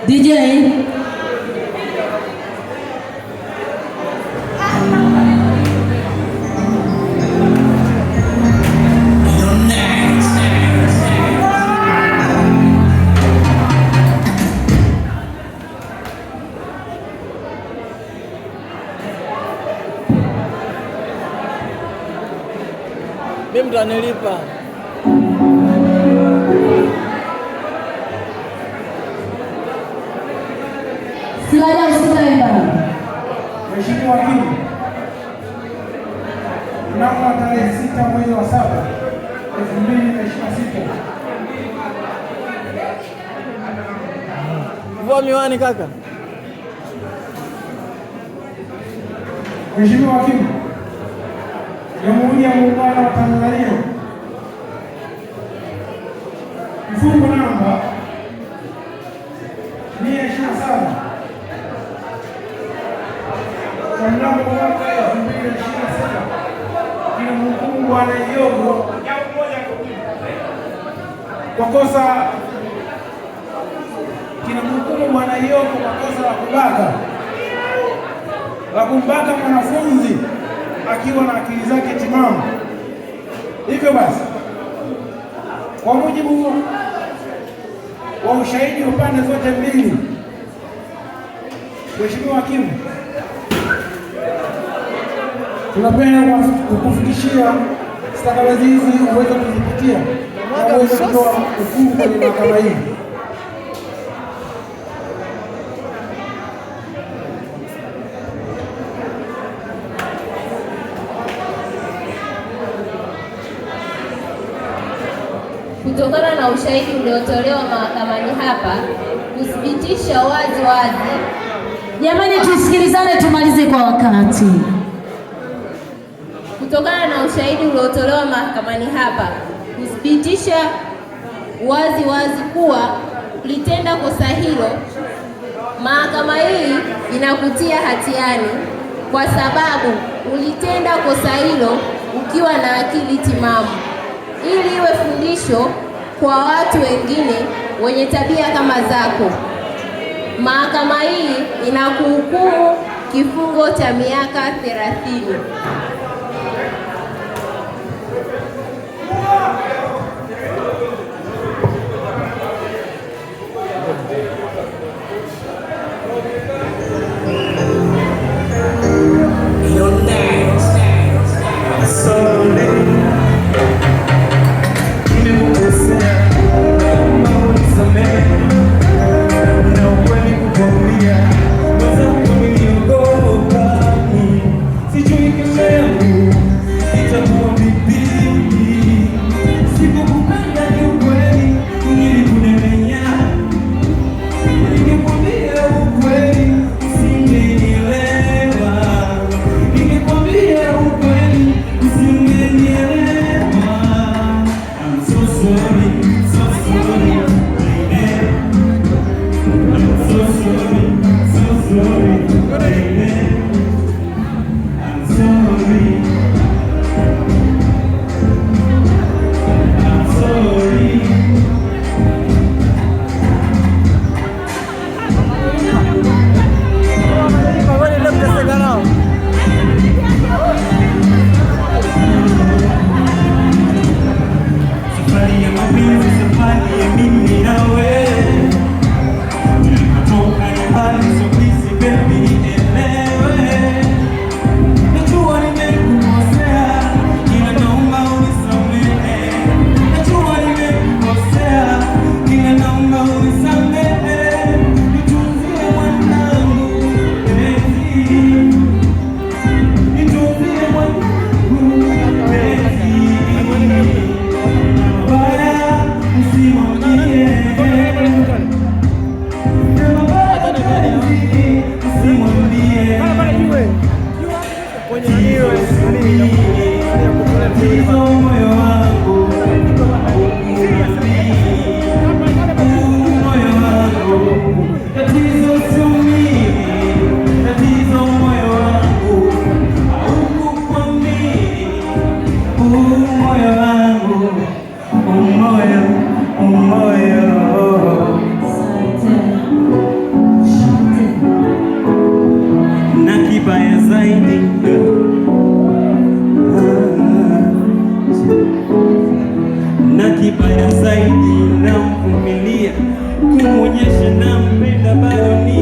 DJ. Mimi mtanilipa. Mheshimiwa Hakimu, mnamo tarehe 6 mwezi wa 7 2026 Vua miwani kaka. Mheshimiwa Hakimu, Jamhuri ya Muungano wa Tanzania, kifungu namba 127 cha mnamo mwaka 2026 kinamhukumu Bwana Yogo kwa kosa kinamhukumu Bwana Yogo kwa kosa la kubaka la kumbaka mwanafunzi akiwa na akili zake timamu. Hivyo basi, kwa mujibu wa ushahidi wa pande zote mbili, Mheshimiwa Hakimu, tunapenda kukufikishia stakabadhi hizi uweze kuzipitia na uweze kutoa hukumu kwenye mahakama hii. Kutokana na ushahidi uliotolewa mahakamani hapa kuthibitisha wazi wazi. Jamani, tusikilizane tumalize kwa wakati. Kutokana na ushahidi uliotolewa mahakamani hapa kuthibitisha wazi wazi kuwa ulitenda kosa hilo, mahakama hii inakutia hatiani kwa sababu ulitenda kosa hilo ukiwa na akili timamu, ili iwe fundisho kwa watu wengine wenye tabia kama zako. Mahakama hii inakuhukumu kifungo cha miaka 30. Safari ya mimi na wewe, tulikotoka ni mbali, so please baby nielewe. Kumwonyesha nampenda bado ni